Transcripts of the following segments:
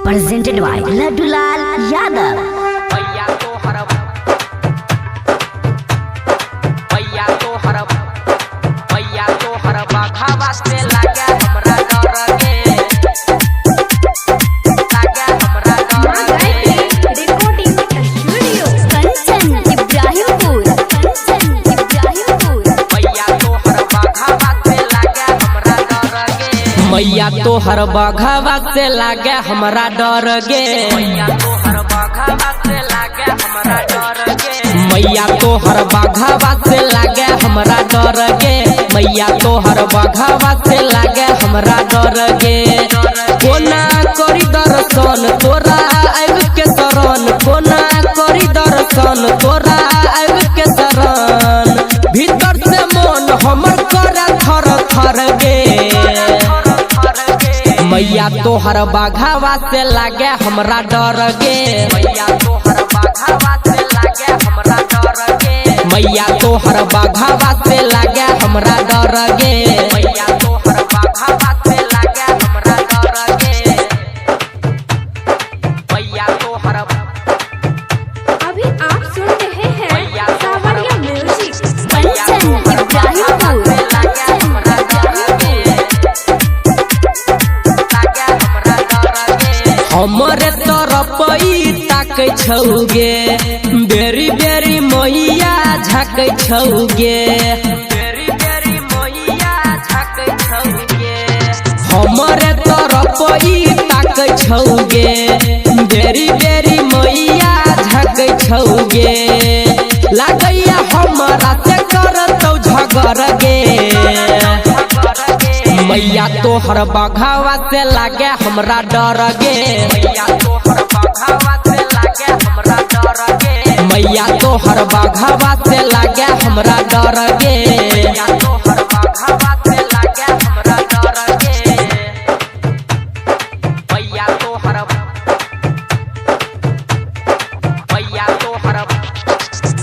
Presented by Ladulal Yadav. मैया तोहर, मैया तोहर, मैया तोहर बाघावा से लागे हमरा डर गे, लागे हमरा डर गे। Recording studio. Kanchan Ibrahimpur. Kanchan Ibrahimpur. मैया तोहर बाघावा से लागे हमरा डर गे, मैया तोहर बाघावा से लागे हमरा डर गे, मैया तोहर बाघावा से लागे हमरा डर गे, मैया तोहर बाघावा से लागे हमरा डर गे, मैया तोहर बाघावा से लागे हमरा डर गे। कोना करी दर्शन तोरा आबि के शरण, कोना करी दर्शन तोरा आबि के शरण, भीतर से मन हमर करे थर थर गे। मैया तोहर बाघावा से लागे हमरा डर गे, मैया तोहर बाघावा से लागे हमरा डर गे, मैया तोहर बाघावा से लागे हमरा डर गे, मैया तोहर बाघावा से लागे हमरा डर गे, मैया तोहर, अभी आप सुन रहे हैं सावरिया म्यूजिक। कंचन इब्राहिमपुर। कंचन इब्राहिमपुर। हमरे तरफ ई ताकै छौगे, बेरी बेरी मैया झाकै छौगे, बेरी बेरी मैया झाकै छौगे, हमरे तरफ ई ताकै छौगे, बेरी बेरी मैया झाकै छौगे, लागैया हमरा से करतौ झगड़ गे। मैया तोहर बाघावा से लागे हमरा डर गे, मैया तोहर बाघावा से लागे हमरा डर गे, मैया तोहर बाघावा से लागे हमरा डर गे, मैया तोहर बाघावा से लागे हमरा डर गे, मैया तोहर, मैया तोहर,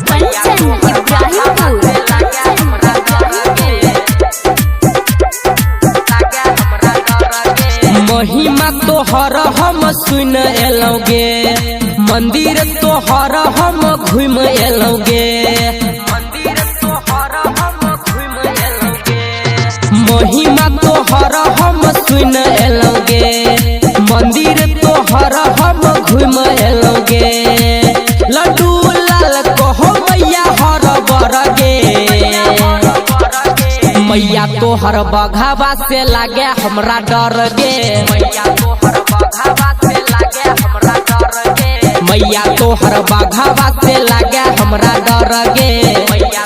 कंचन इब्राहिमपुर। कंचन इब्राहिमपुर। महिमा तोहर हम सुन एलौं गे, मंदिर तोहर हम घुम एलौं गे, मंदिर तोहर हम घुम एलौं गे, महिमा तोहर हम सुन एलौं गे, मंदिर तोहर हम घुम एलौं गे, लड्डू लाल कहो मैया हर बर गे। मैया तोहर बघावा से लागे हमरा डर गे, मैया तोहर बघावा से लागे हमरा डर गे, मैया तोहर बघावा से लागे हमरा डर गे। मैया